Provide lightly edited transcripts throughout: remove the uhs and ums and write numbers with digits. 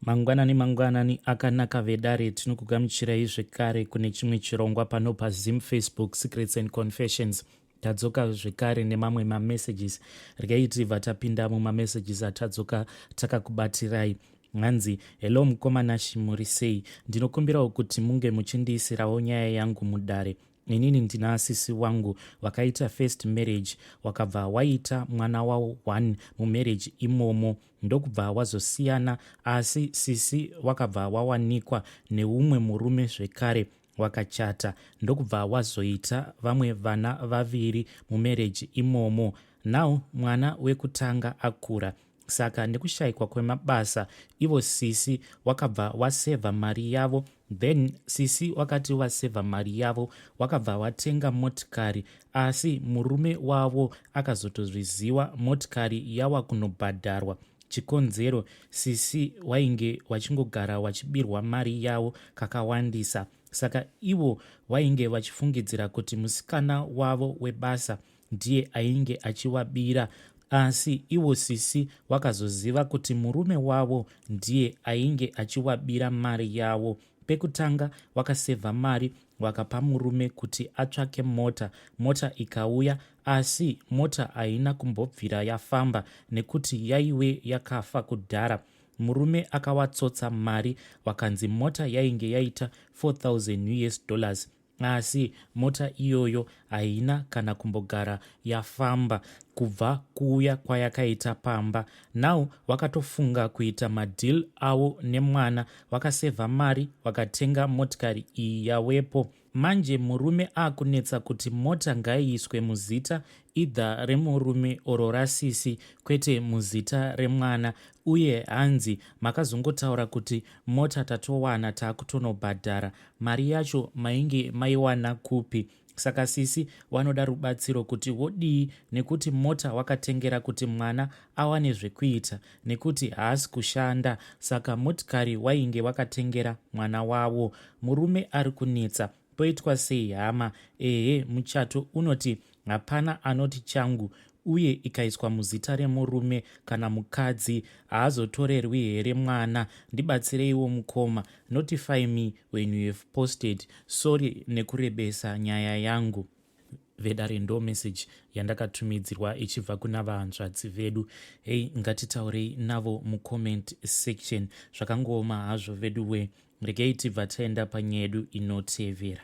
Mangwanani mangwanani akanaka vedare, tinokugamuchirai zvekare kune chimwe chirongwa pano paZim Facebook Secrets and Confessions. Tadzoka zvekare nemamwe mamessages. Regai tibva tapinda mumamessages atadzoka takakubatirai. Hanzi, hello mukoma Nashi, muri sei? Ndinokumbirawo kuti munge muchindiisirawo nyaya yangu mudare. Inini ndina sisi wangu wakaita first marriage, wakabva waita mwana wavo one mumarriage imomo, ndokubva wazosiyana, asi sisi wakabva wawanikwa neumwe murume zvekare, wakachata, ndokubva wazoita vamwe vana vaviri mumarriage imomo. Now mwana wekutanga akura, saka nekushayikwa kwemabasa ivo sisi wakabva wasevha mari yavo. Then sisi wakati wasevha mari yavo, wakabva watenga motikari, asi murume wavo akazotozviziva motikari yawa kunobhadharwa. Chikonzero, sisi wainge wachingogara wachibirwa mari yavo kakawandisa, saka ivo wainge vachifungidzira kuti musikana wavo webasa ndiye ainge achiwabira. Asi ivo sisi wakazoziva kuti murume wavo ndiye ainge achiwabira mari yavo. Pekutanga wakasevha mari, wakapa murume kuti atsvake mota. Mota ikauya, asi mota haina kumbobvira yafamba nekuti yaiwe yakafa kudhara. Murume akawatsotsa mari, wakanzi mota yainge yaita 4000 US dollars, asi mota iyoyo haina kana kumbogara yafamba kubva kuuya kwayakaita pamba. Now wakatofunga kuita madeal avo nemwana, wakasevha mari, wakatenga motikari iyi yawepo. Manje murume akunetsa kuti mota ngaiiswe muzita either remurume oro rasisi, kwete muzita remwana. Uye hanzi makazongotaura kuti mota tatowana, taakutonobhadhara mari yacho, mainge maiwana kupi? Saka sisi wanoda rubatsiro kuti wodii, nekuti mota wakatengera kuti mwana awane zvekuita nekuti haasi kushanda, saka motikari wainge wakatengera mwana wavo. Murume ari kunetsa, poitwa sei hama? Ehe, muchato unoti hapana anoti changu, uye ikaiswa muzita remurume kana mukadzi haazotorerwi here mwana? Ndibatsireiwo mukoma. Notify me when you have posted. Sorry nekurebesa nyaya yangu. Vedare, ndo message yandakatumidzirwa ichibva kuna vahanzvadzi vedu. Hei, ngatitaurei navo mucomment section. Zvakangooma hazvo vedu we. Regei tibva taenda panyaya yedu inotevera.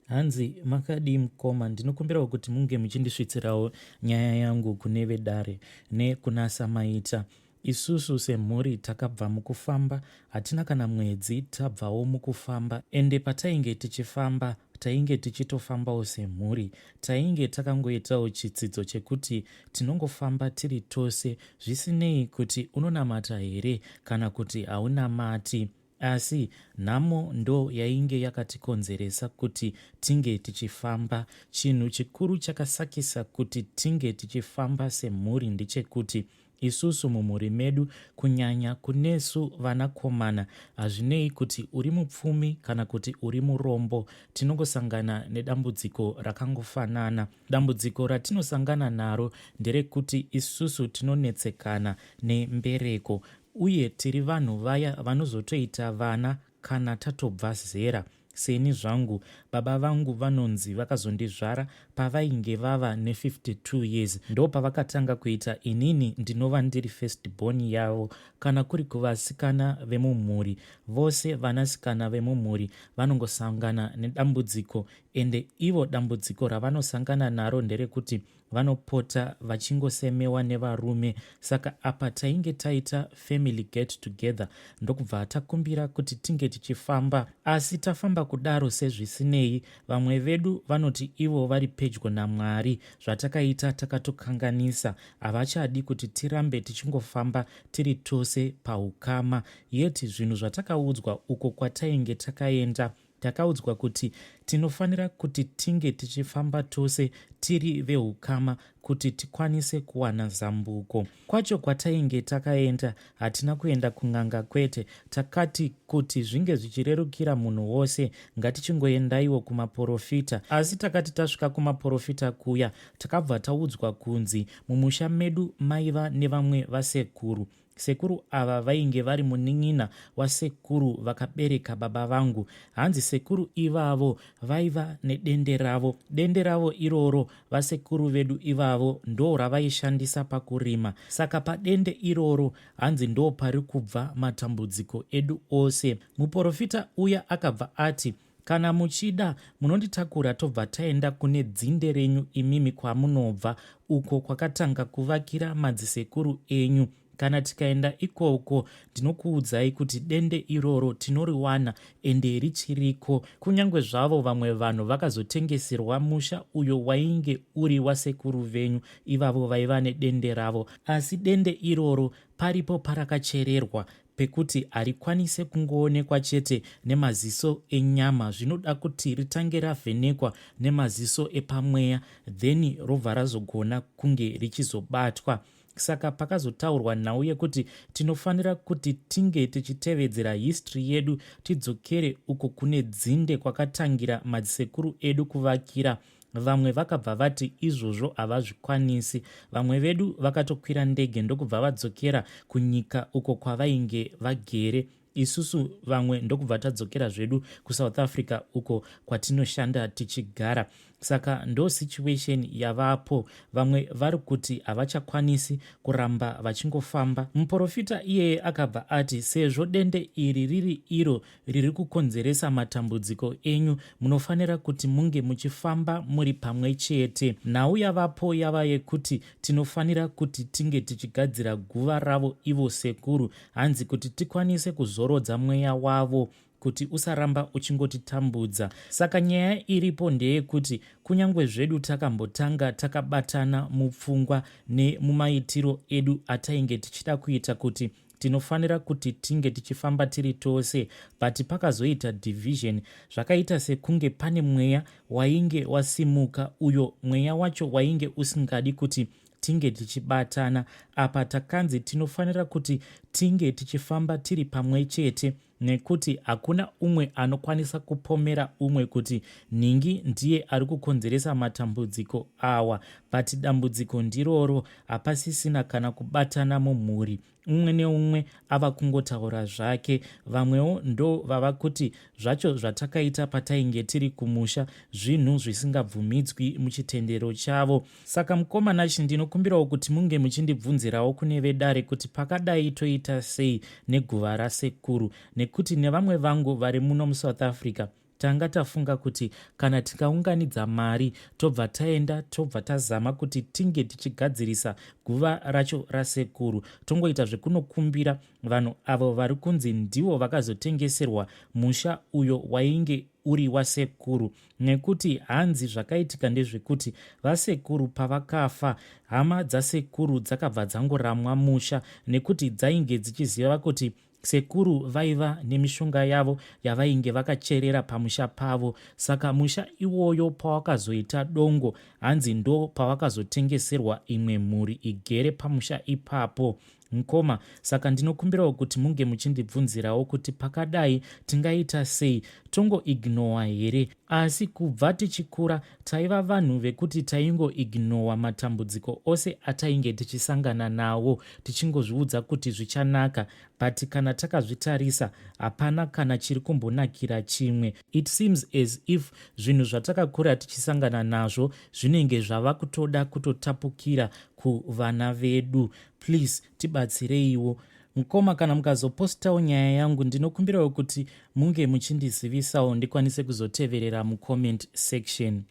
Hanzi, makadii mukoma? Ndinokumbirawo kuti munge muchindisvitsirawo nyaya yangu kune vedare nekuna samaita. Isusu semhuri takabva mukufamba, hatina kana mwedzi tabvawo mukufamba, ende patainge tichifamba tainge tichitofambawo semhuri. Tainge takangoitawo chitsidzo chekuti tinongofamba tiri tose, zvisinei kuti unonamata here kana kuti haunamati. Asi nhamo ndo yainge yakatikonzeresa kuti tinge tichifamba. Chinhu chikuru chakasakisa kuti tinge tichifamba semhuri ndechekuti isusu mumhuri medu, kunyanya kunesu vanakomana, hazvinei kuti uri mupfumi kana kuti uri murombo, tinongosangana nedambudziko rakangofanana. Dambudziko ratinosangana naro nderekuti isusu tinonetsekana nembereko, uye tiri vanhu vaya vanozotoita vana kana tatobva zera. Seni zvangu, baba vangu vanonzi vakazondizvara pavainge vava ne52 years, ndo pavakatanga kuita inini ndinova ndiri first born yavo. Kana kuri kuvasikana vemumhuri, vose vanasikana vemumhuri vanongosangana nedambudziko, ende ivo dambudziko ravanosangana naro nderekuti vanopota vachingosemewa nevarume. Saka apa tainge taita family get together, ndokubva takumbira kuti tinge tichifamba. Asi tafamba kudaro, sezvisinei vamwe vedu vanoti ivo vari pedyo naMwari, zvatakaita takatokanganisa, havachadi kuti tirambe tichingofamba tiri tose paukama. Yeti zvinhu zvatakaudzwa uko kwatainge takaenda, takaudzwa kuti tinofanira kuti tinge tichifamba tose tiri veukama kuti tikwanise kuwana zambuko. Kwacho kwatainge takaenda, hatina kuenda kun'anga kwete. Takati kuti zvinge zvichirerukira munhu wose, ngatichingoendaiwo kumaporofita. Asi takati tasvika kumaporofita kuya, takabva taudzwa kunzi mumusha medu maiva nevamwe vasekuru. Sekuru ava vainge vari munin'ina wasekuru vakabereka baba vangu. Hanzi sekuru ivavo vaiva nedende ravo. Dende ravo iroro vasekuru vedu ivavo ndo ravaishandisa pakurima. Saka padende iroro hanzi ndo pari kubva matambudziko edu ose. Muporofita uya akabva ati, Kana muchida munonditakura tobva taenda kune dzinde renyu imimi kwamunobva uko kwakatanga kuvakira madzisekuru enyu. Kana tikaenda ikoko ndinokuudzai kuti dende iroro tinoriwana ende richiriko. Kunyange zvavo vamwe vanhu vakazotengeserwa musha uyo wainge uri wasekuru venyu ivavo vaiva nedende ravo asi dende iroro paripo parakachererwa pekuti harikwanise kungoonekwa chete nemaziso enyama zvinoda kuti ritange ravhenekwa nemaziso epamweya then robva razogona kunge richizobatwa. Saka pakazotaurwa nhau yekuti tinofanira kuti tinge tichitevedzera history yedu tidzokere uko kune dzinde kwakatangira madzisekuru edu kuvakira Vamwe vakabva vati izvozvo havazvikwanisi. Vamwe vedu vakatokwira ndege ndokubva vadzokera kunyika uko kwavainge vagere. Isusu vamwe ndokubva tadzokera zvedu kuSouth Africa uko kwatinoshanda tichigara. Saka ndo situation yavapo. Vamwe vari kuti havachakwanisi kuramba vachingofamba. Muporofita iyeye akabva ati sezvo dende iri riri iro riri kukonzeresa matambudziko enyu munofanira kuti munge muchifamba muri pamwe chete. Nhau yavapo yava yekuti tinofanira kuti tinge tichigadzira guva ravo ivo sekuru hanzi kuti tikwanise kuzorodza mweya wavo kuti usaramba uchingotitambudza. Saka nyaya iripo ndeyekuti kunyange zvedu takambotanga takabatana mupfungwa nemumaitiro edu atainge tichida kuita kuti tinofanira kuti tinge tichifamba tiri tose but pakazoita division zvakaita sekunge pane mweya wainge wasimuka uyo mweya wacho wainge usingadi kuti tinge tichibatana apa takanzi tinofanira kuti tinge tichifamba tiri pamwe chete nekuti hakuna umwe anokwanisa kupomera umwe kuti nhingi ndiye ari kukonzeresa matambudziko awa but dambudziko ndiroro hapasisina kana kubatana mumhuri umwe neumwe ava kungotaura zvake vamwewo ndo vava kuti zvacho zvatakaita patainge tiri kumusha zvinhu zvisingabvumidzwi muchitendero chavo Saka mukoma Nash ndinokumbirawo kuti munge muchindibvunzirawo kune vedare kuti pakadai toita sei neguva rasekuru nekuti nevamwe vangu vari muno muSouth Africa tanga tafunga kuti kana tikaunganidza mari tobva taenda tobva tazama kuti tinge tichigadzirisa guva racho rasekuru tongoita zvekunokumbira vanhu avo vari kunzi ndivo vakazotengeserwa musha uyo wainge uri wasekuru nekuti hanzi zvakaitika ndezvekuti vasekuru pavakafa hama dzasekuru dzakabva dzangoramwa musha nekuti dzainge dzichiziva kuti sekuru vaiva nemishonga yavo yavainge vakacherera pamusha pavo saka musha iwoyo pawakazoita dongo hanzi ndo pawakazotengeserwa imwe mhuri igere pamusha ipapo Mkoma, saka ndinokumbirawo kuti munge muchindibvunzirawo kuti pakadai tingaita sei? Tongo ignowa here? Asi kubva tichikura taiva vanhu vekuti taingo ignowa matambudziko ose atainge tichisangana nawo tichingozviudza kuti zvichanaka but kana takazvitarisa hapana kana chiri kumbonakira chimwe. It seems as if zvinhu zvatakakura tichisangana nazvo zvinenge zvava kutoda kutotapukira kuvana vedu. Please tibatsireiwo mkoma kana mukazopostawo nyaya yangu ndinokumbirawo kuti munge muchindizivisawo ndikwanise kuzoteverera mucomment section.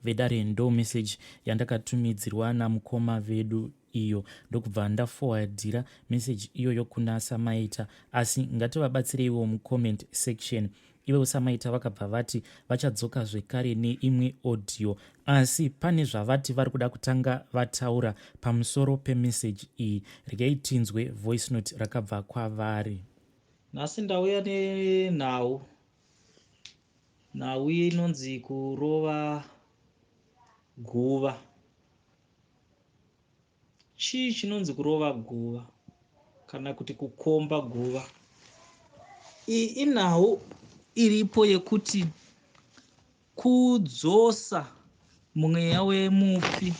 Vedare ndo message yandakatumidzirwa namukoma vedu iyo ndokubva ndaforwardira message iyoyo kuna Samaita asi ngativabatsireiwo mucomment section. Ivo Samaita vakabva vati vachadzoka zvekare neimwe audio asi pane zvavati vari kuda kutanga vataura pamusoro pemeseji iyi. Regai tinzwe voice note rakabva kwavari. Nhasi ndauya nenhau. Nhau inonzi kurova guva. Chii chinonzi kurova guva kana kuti kukomba guva? Iyi inhau iripo yekuti kudzosa mweya wemufi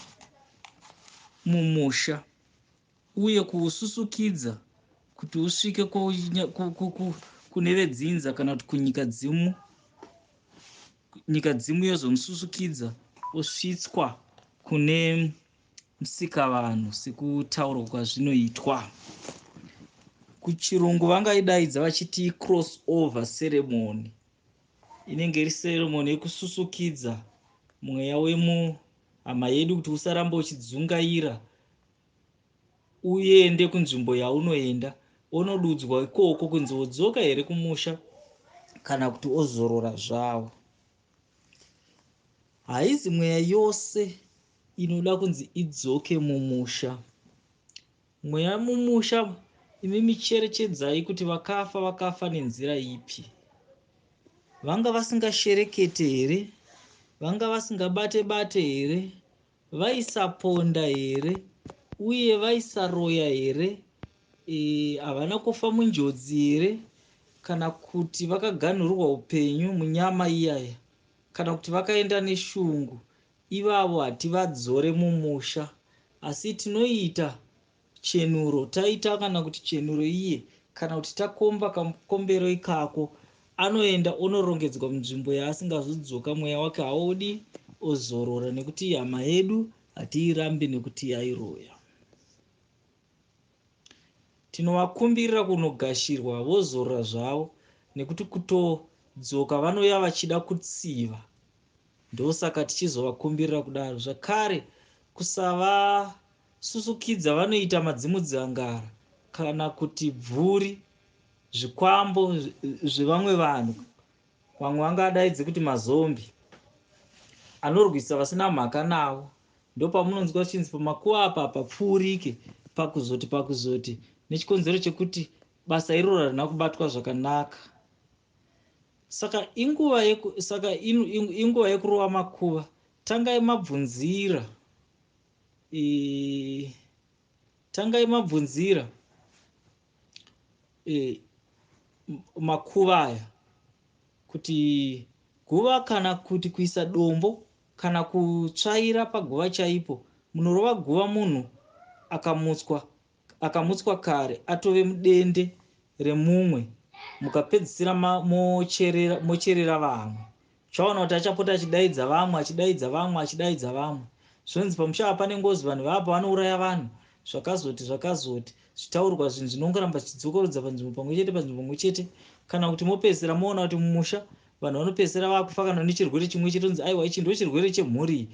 mumusha uye kuususukidza. Kuti usvike kune vedzinza kana kuti kunyika dzimu, nyika dzimu yozomususukidza osvitswa kune musikavanhu sekutaurwa kwazvinoitwa. Kuchirungu vangaidaidza vachiti cross over ceremony. Inenge iri ceremony yekususukidza mweya wemuhama yedu kuti usaramba uchidzungaira, uende kunzvimbo yaunoenda, onodudzwa ikoko kunzi wodzoka here kumusha kana kuti ozorora zvawo. Haizi mweya yose inoda kunzi idzoke mumusha. Mweya mumusha, imimi cherechedzai kuti vakafa vakafa nenzira ipi. Vanga vasingasherekete here? Vanga vasingabate bate here? Vaisaponda here? Uye vaisaroya here? Havana kufa munjodzi here? Kana kuti vakaganhurwa upenyu munyama iyaya? Kana kuti vakaenda neshungu? Ivavo hativadzore mumusha, asi tinoita chenuro, taita kana kuti chenuro iye, kana kuti takomba kamukombero ikako, anoenda onorongedzwa munzvimbo yaasingazodzoka. Mweya wake haudi ozorora, nekuti hama yedu hatiirambi nekuti yairoya. Tinovakumbirira kunogashirwa vozorora zvavo, nekuti kutodzoka vanouya vachida kutsiva. Ndosaka tichizovakumbirira kudaro. Zvakare kusavasusukidza vanoita madzimudzangara kana kuti bvuri, zvikwambo zvevamwe vanhu, vamwe vangadaidze kuti mazombi anorwisa vasina mhaka navo. Ndopamunonzwa chinzi pamakuva apa hapapfuurike, pakuzoti pakuzoti, nechikonzero chekuti basa iroro harina kubatwa zvakanaka. Saka inguva yekurova makuva. Tangai mabvunzira, tangai mabvunzira makuva aya kuti guva kana kuti kuisa dombo kana kutsvaira paguva chaipo. Munorova guva munhu akamutswa kare atove mudende remumwe, mukapedzisira mocherera vamwe. Uchaona kuti achapota achidaidza vamwe, achidaidza vamwe, achidaidza vamwe. Zvonzi pamusha apa pane ngozi, vanhu vaapo vanouraya vanhu, zvakazoti zvakazoti, zvitaurwa zvinhu zvinongoramba zvichidzokorodza panzvimbo pamwe chete, panzvimbo pamwe chete. Kana kuti mopedzisira moona kuti mumusha vanhu vanopedzisira vakufa kana nechirwere chimwe chete, onzi aiwa ichi ndo chirwere chemhuri.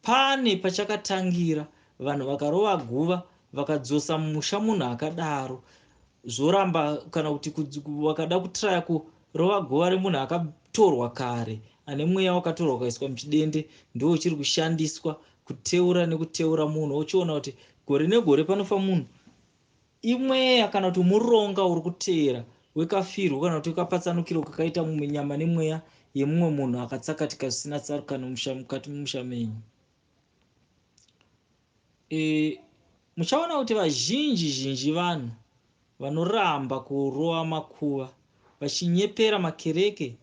Pane pachakatangira, vanhu vakarova guva vakadzosa mumusha munhu akadaro, zvoramba. Kana kuti vakada kutraya kurova guva remunhu akatorwa kare, ane mweya wakatorwa ukaiswa muchidende, ndo uchiri kushandiswa kuteura nekuteura munhu. Uchiona kuti gore negore panofa munhu, imweya kana kuti muronga uri kuteera wekafirwa kana kuti wekapatsanukiro kakaita nyama nemweya yemumwe munhu akatsakatika zvisina tsarukano mukati memusha menyu. Muchaona kuti vazhinji zhinji vanhu vanoramba kurova makuva vachinyepera makereke,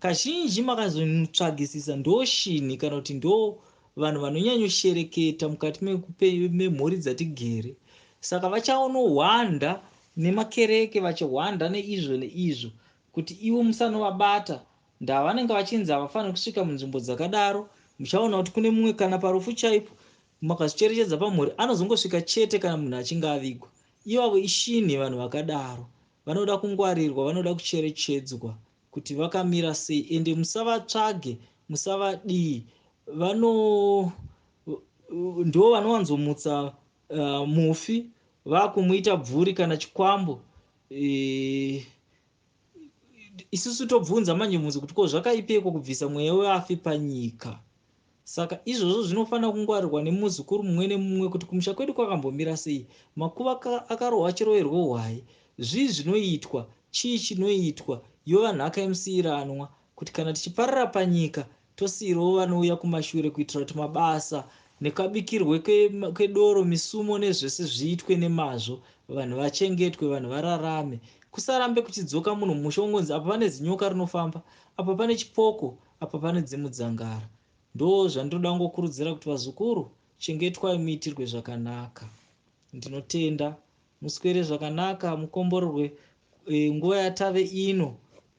kazhinji makazotsvagisisa ndoshini kana kuti ndo vanhu vanonyanyoshereketa mukati memhuri dzatigere. Saka vachaonohwanda nemakereke, vachihwanda neizvo neizvo kuti ivo musanovabata. Ndava vanenge vachinzi havafaniri kusvika munzvimbo dzakadaro. Muchaona kuti kune mumwe kana parufu chaipo, makazvicherechedza pamhuri, anozongosvika chete kana munhu achinge avigwa. Ivavo ishini, vanhu vakadaro vanoda kungwarirwa, vanoda kucherechedzwa kuti vakamira sei. Ende musavatsvage, musavadii, ndo vanowanzomutsa mufi vakumuita bvuri kana chikwambo. Isusu tobvunza manje mubvunzo kuti ko zvakaipeko kubvisa mweya wevafi panyika? Saka izvozvo zvinofanira kungwarirwa nemuzukuru mumwe nemumwe kuti kumusha kwedu kwakambomira sei, makuva akarohwa chiroverwo hwai, zvii zvinoitwa, chii chinoitwa, yova nhaka yemusiyiranwa kuti kana tichiparara panyika tosiyirawo vanouya kumashure, kuitira kuti mabasa nekabikirwe kedoro, misumo nezvese zviitwe nemazvo, vanhu vachengetwe, vanhu vararame. Kusarambe kuchidzoka munhu mumusha ungonzi apa pane zinyoka rinofamba, apa pane chipoko, apa pane dzimudzangara. Ndo zvandinoda kungokurudzira kuti vazukuru chengetwai muitirwe zvakanaka. Ndinotenda. Muswere zvakanaka, mukomborerwe. E, nguva yatave ino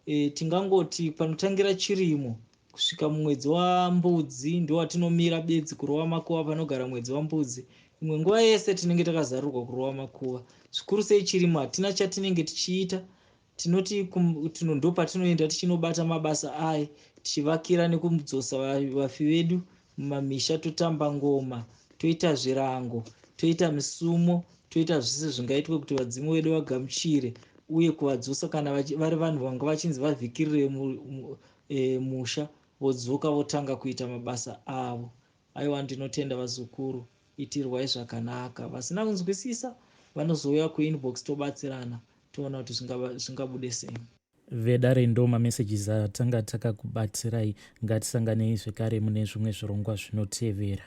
e, tingangoti panotangira chirimo kusvika mumwedzi wambudzi ndowatinomira bedzi kurova makuva panogara mwedzi wambudzi. Imwe nguva yese tinenge takazarurwa kurova makuva. Zvikuru sei chirimo hatina chatinenge tichiita. Tinoti ndopatinoenda tichinobata mabasa aye tichivakira nekudzosa vafi vedu mumamisha totamba ngoma toita zvirango toita misumo toita zvese zvingaitwe kuti vadzimu vedu vagamuchire uye kuvadzosa kana vari vanhu vanga vachinzi vavhikirire e, musha vodzoka votanga kuita mabasa avo. Aiwa ndinotenda vazukuru itirwai zvakanaka. Vasina kunzwisisa vanozouya kuinbox tobatsirana toona kuti zvingabude sei. Vedare ndo mamessages atanga takakubatsirai. Ngatisanganei zvekare mune zvimwe zvirongwa zvinotevera.